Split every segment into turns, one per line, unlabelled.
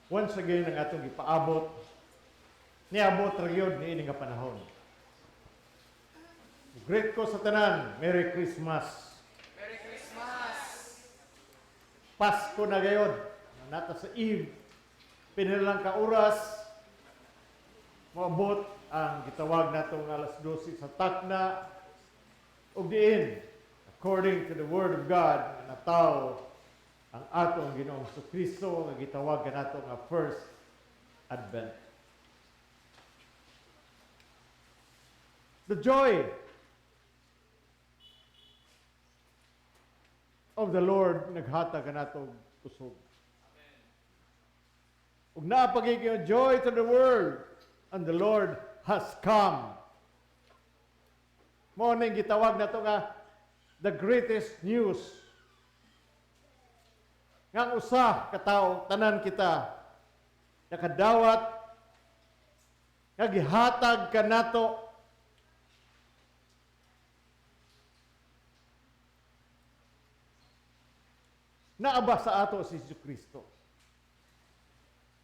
Once again, ang atong gipaabot, niabot ra gyud niini nga panahon. Greet ko sa tanan, Merry Christmas.
Merry Christmas!
Pasko na gayod. Naa ta sa eve, pila na lang ka oras, moabot ang gitawag natong alas 12 sa takna, ug diin, according to the Word of God, nga natawo ang atong Ginoong Kristo nga gitawag kanato nga first Advent. The joy of the Lord naghatag kanato og kusog. Ug naa pa gyud joy to the world, and the Lord has come. Mao ning gitawag nato nga the greatest news. Nga ang usa ka tawo, tanan kita nakadawat nga gihatag kanato naa ba sa ato si Jesu Kristo.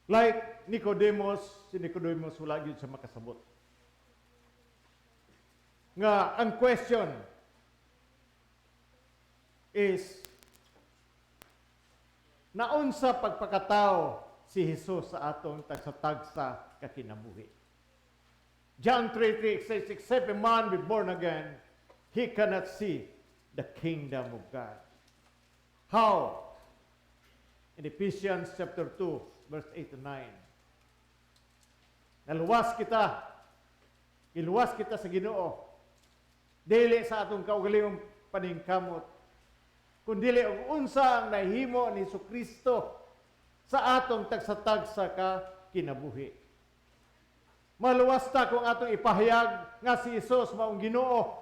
Like Nicodemus, si Nicodemus wala gyud siya makasabot. Nga ang question is, naunsa pagpakatao si Jesus sa atong tagsa-tagsa kakinabuhi? John 3:3 says, "Except a man be born again, he cannot see the kingdom of God." How? In Ephesians chapter 2, verse 8 to 9. Naluwas kita. Giluwas kita sa Ginoo. Dili sa atong kaugalingong paningkamot, kundili og unsa ang nahimo ni Kristo sa atong tagsa-tagsa ka kinabuhi. Maluwas ta kung atong ipahayag nga si Jesus maong Ginoo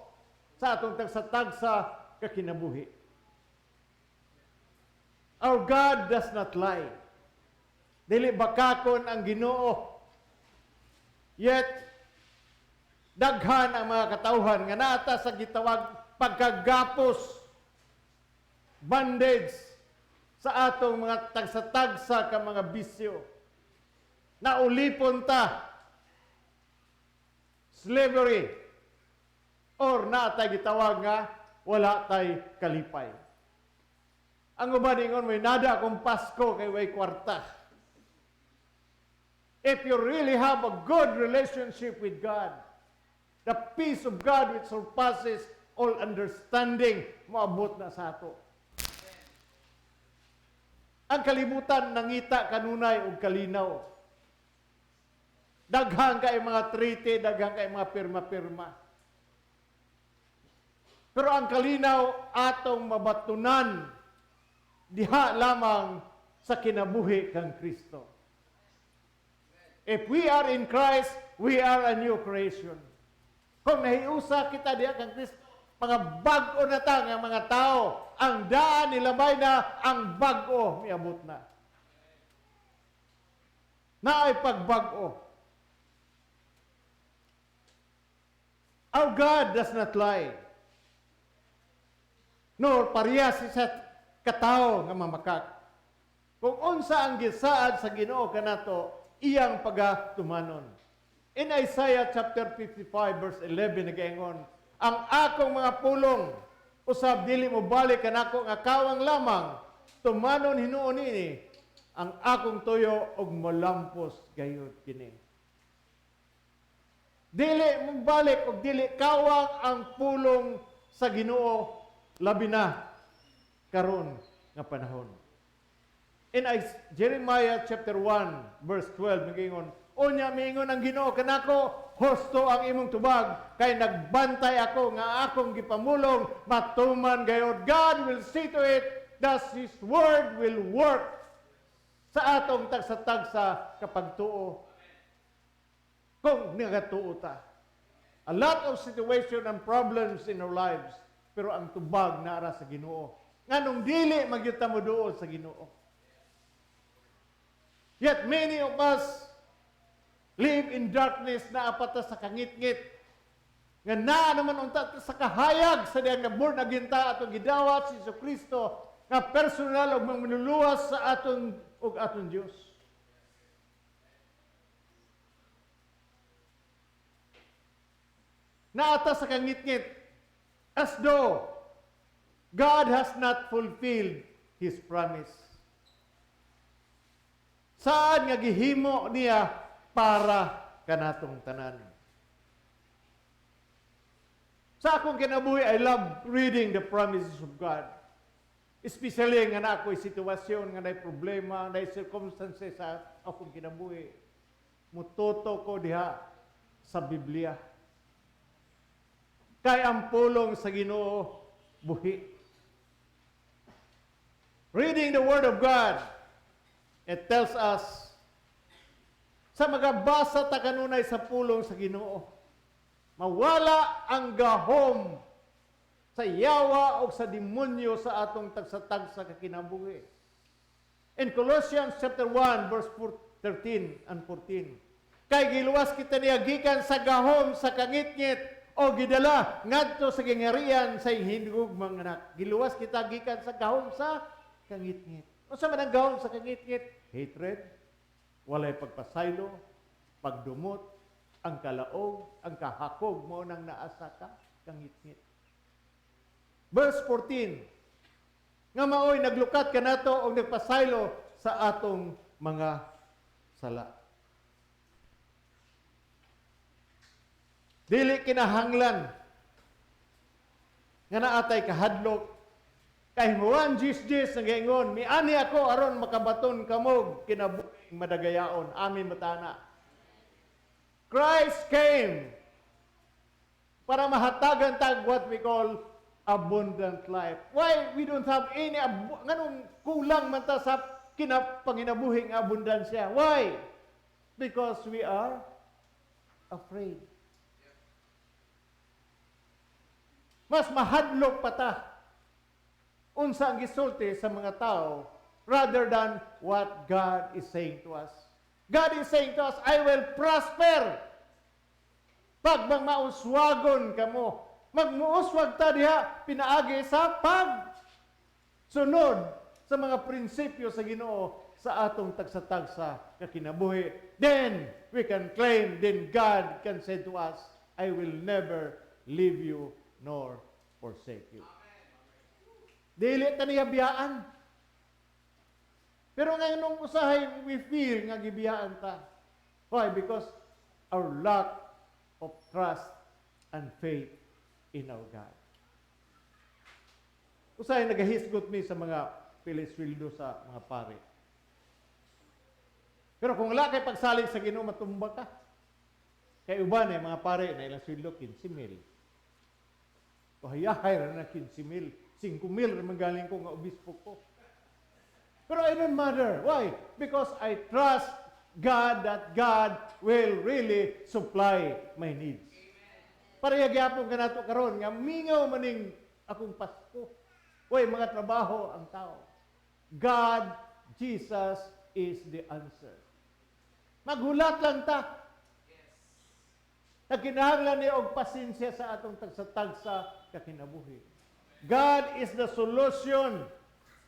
sa atong tagsa-tagsa ka kinabuhi. Our God does not lie. Dili bakakon ang Ginoo. Yet, daghan ang mga katawhan nga naa ta sa gitawag pagkagapos, bandage sa atong mga tagsa-tagsa ka mga bisyo. Naulipon ta, slavery, or naa tay gitawag nga wala tay kalipay. Ang uban ingon, "May nada akong Pasko kay way kwarta." If you really have a good relationship with God, the peace of God which surpasses all understanding, moabot na sa ato. Ang kalibutan nangita kanunay og kalinaw. Daghan kay mga treaty, daghan kay mga pirma-pirma. Pero ang kalinaw atong mabatunan diha lamang sa kinabuhi kang Kristo. If we are in Christ, we are a new creation. Kung nahiusa kita diha kang Kristo, mga bag-o na ta nga mga tao, ang daan nilabay na, ang bag-o miabot na. Naay pagbag-o. Our God does not lie. Nor parehas sa katawo nga mamakak. Kung unsa ang gisaad sa Ginoo kanato, iyang pagatumanon. In Isaiah chapter 55 verse 11 nagaingon, "Ang akong mga pulong usab dili mo balik kanako nga kawang lamang, tumanon hinuon niini ang akong tuyo og molampos gayud kini." Dili mo balik og dili kawang ang pulong sa Ginoo, labi na karon nga panahon. In Jeremiah chapter 1 verse 12 nagaingon, "Unya miingon ang Ginoo kanako, husto ang imong tubag kay nagbantay ako nga akong gipamulong matuman gayod." God will see to it that His word will work sa atong tagsa-tagsa kapagtuo. Kung nagatuo ta. A lot of situation and problems in our lives, pero ang tubag naara sa Ginoo. Nganong dili magyud ta moduol sa Ginoo? Yet many of us live in darkness, naa pa ta sa kangitngit. Nga naa naman unta sa kahayag sa diyang na born again ta, atong gidawat si Jesu Kristo nga personal og manluluwas sa aton ug aton Dios. Naa ta sa kangitngit as though God has not fulfilled His promise. Saan nga gihimo niya para kanatong tanan. Sa akong kinabuhi, I love reading the promises of God. Especially nga naa ko'y sitwasyon, nga naay problema, naay circumstances sa akong kinabuhi. Mututo ko diha sa Biblia. Kay ang pulong sa Ginoo buhi. Reading the Word of God, it tells us sa magabasa ta kanunay sa pulong sa Ginoo, mawala ang gahom sa yawa o sa demonyo sa atong tagsa-tagsa kakinabuhi. In Colossians chapter 1 verse 4, 13 and 14, kay giluwas kita niya gikan sa gahom sa kangitngit o gidala ngadto sa gingarian sa hinigugmang anak. Giluwas kita gikan sa gahom sa kangitngit. Unsa man ang gahom sa kangitngit? Hatred, walay pagpasaylo, pagdumot, ang kalaog, ang kahakog mao nang naa sa ka kangitngit. Verse 14, nga maoy naglukat kanato og nagpasaylo sa atong mga sala. Dili kinahanglan nga naa tay kahadlok kay Juan 10:10 nagaingon, "Miani ako aron makabaton kamog kinabuhing madagayaon." Amen ba ta ana? Christ came para mahatagan tag what we call abundant life. Why we don't have any nganong kulang man ta sa kinapanginabuhing abundansya? Why? Because we are afraid. Mas mahadlok pa ta unsa ang gisulti sa mga tao rather than what God is saying to us. God is saying to us, "I will prosper." Pag bang mauswagon kamo, magmuuswag ta diha pinaagi sa pag sunod sa mga prinsipyo sa Ginoo sa atong tagsa-tagsa kakinabuhi. Then we can claim, then God can say to us, "I will never leave you nor forsake you." Dili ta niya biyaan. Pero ngayon usahay we feel nga gibiyaan ta. Why? Because our lack of trust and faith in our God. Usahay nagahisgot mi sa mga pilisweldo sa mga pare. Pero kung wala kay pagsalig sa Ginoo, matumba ka. Kay uban eh, mga pare na ilang sweldo 15 mil. Pahayahay ra na 15 mil. 5 mil ra man galing ko nga obispo ko. Pero I don't matter. Why? Because I trust God that God will really supply my needs. Pareha gyapon kanato karon nga mingaw maning akong Pasko. Way mga trabaho ang tao. God, Jesus is the answer. Maghulat lang ta. Nagkinahanglan ni og pasensya sa atong tagsa-tagsa kakinabuhi. God is the solution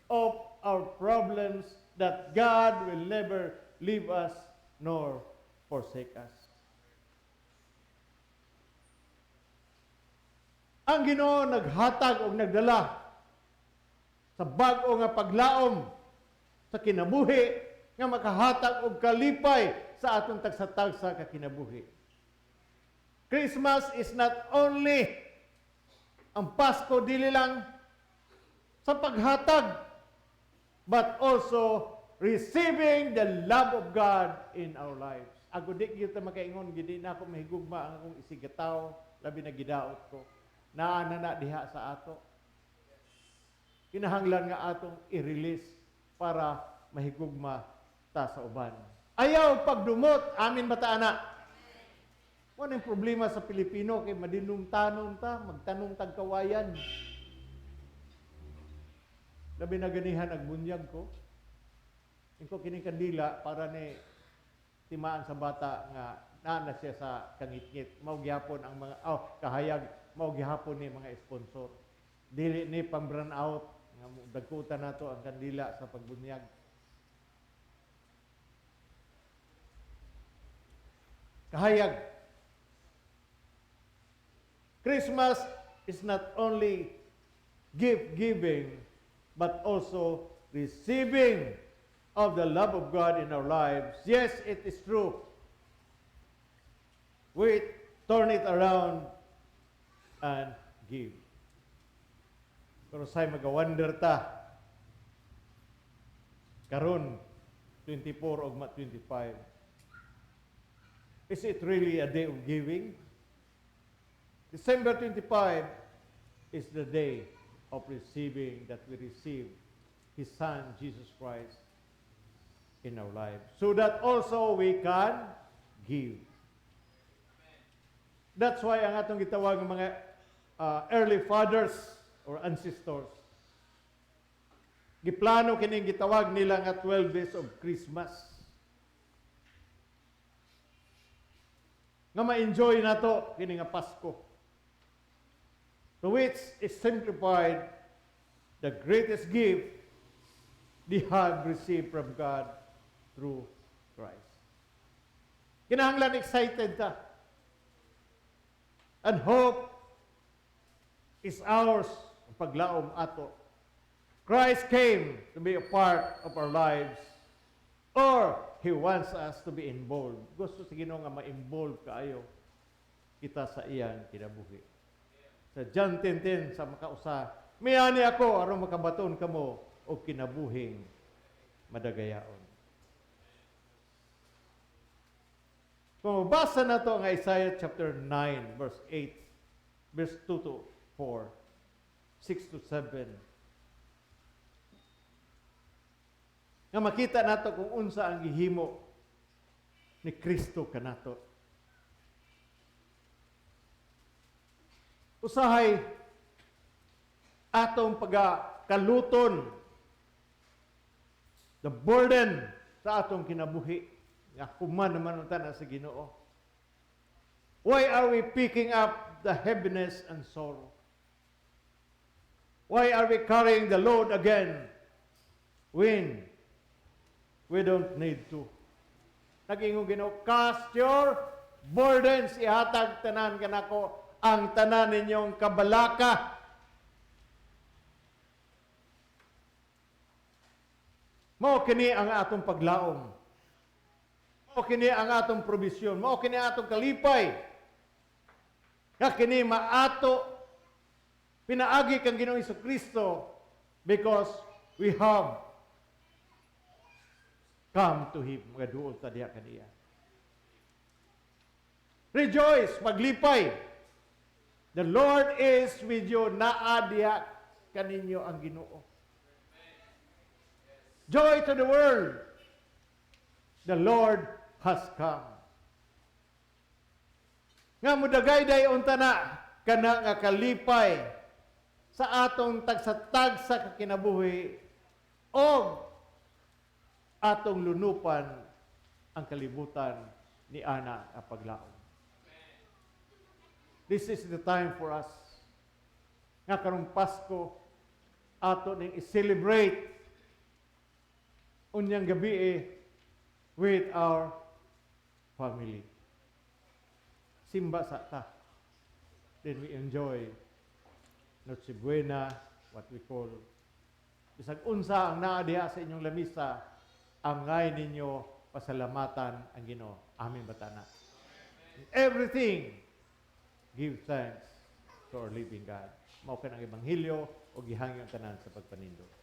of our problems, that God will never leave us nor forsake us. Ang Ginoo naghatag og nagdala sa bag-o nga paglaom sa kinabuhi nga makahatag og kalipay sa atong tagsa-tagsa ka kinabuhi. Christmas is not only ang Pasko, dili lang sa paghatag, but also receiving the love of God in our lives. Ako di gyud ta makaingon, gidi na ako mahigugma ang akong isigataw, labi na gidaot ko. Naa na na diha sa ato. Kinahanglan nga atong i-release para mahigugma ta sa uban. Ayaw pagdumot, amin ba ta ana? Ano yung problema sa Pilipino? Kay madinumtanon ta, magtanong tag kawayan. Labi na ganihan nagbunyag ko. Ingko kining kandila para ni timaan sa bata nga naa na siya sa kangitngit. Mao gihapon ang mga oh, kahayag, mao gihapon ni mga sponsor. Dili ni pang brown out nga dagkutan nato ang kandila sa pagbunyag. Kahayag. Christmas is not only gift giving, but also receiving of the love of God in our lives. Yes, it is true. We turn it around and give. Pero say maga-wonder ta karon 24 ug 25. Is it really a day of giving? December 25 is the day of receiving, that we receive His Son, Jesus Christ, in our lives, so that also we can give. That's why ang atong gitawag ng mga early fathers or ancestors, giplano kining gitawag nila nga 12 days of Christmas. Nga ma-enjoy nato kini nga Pasko, to which is simplified the greatest gift they have received from God through Christ. Kinahanglan excited ta. And hope is ours, ang paglaom ato. Christ came to be a part of our lives or He wants us to be involved. Gusto sa Ginoo nga ma-involve kaayo kita sa iyang kinabuhi. Sa John 10:10 sa makausa, "Miani ako aron makabaton kamo og kinabuhing madagayaon." Kung mabasa na to ang Isaiah chapter 9, verse 8, verse 2 to 4, 6 to 7, nga makita nato kung unsa ang gihimo ni Kristo kanato. Usahay atong pagakaluton the burden sa atong kinabuhi nga human naman unta na sa Ginoo. Why are we picking up the heaviness and sorrow? Why are we carrying the load again when we don't need to? Nag-ingon Ginoo, "Cast your burdens, ihatag tanan kanako ang tanan ninyong kabalaka." Mao kini ang atong paglaom. Mao kini ang atong probisyon. Mao kini ang atong kalipay. Nga kini maato pinaagi kang Ginoong Kristo because we have come to Him. Magaduol ta diha kaniya. Rejoice, maglipay. The Lord is with you. Naa diha kaninyo ang Ginoo. Joy to the world. The Lord has come. Nga mudagayday unta na kana nga kalipay sa atong tagsa-tagsa ka kinabuhi og atong lunupan ang kalibutan ni ana nga paglaom. This is the time for us nga karong Pasko ato ning i-celebrate unyang gabi with our family. Simba sa ta. Then we enjoy Noche Buena, what we call. Bisag unsa ang naa diha sa inyong lamisa, angay ninyo pasalamatan ang Ginoo. Amen ba tana? In everything, give thanks to our living God. Mao kanang ebanghelyo o gihangyo ang tanan sa pagpanindot.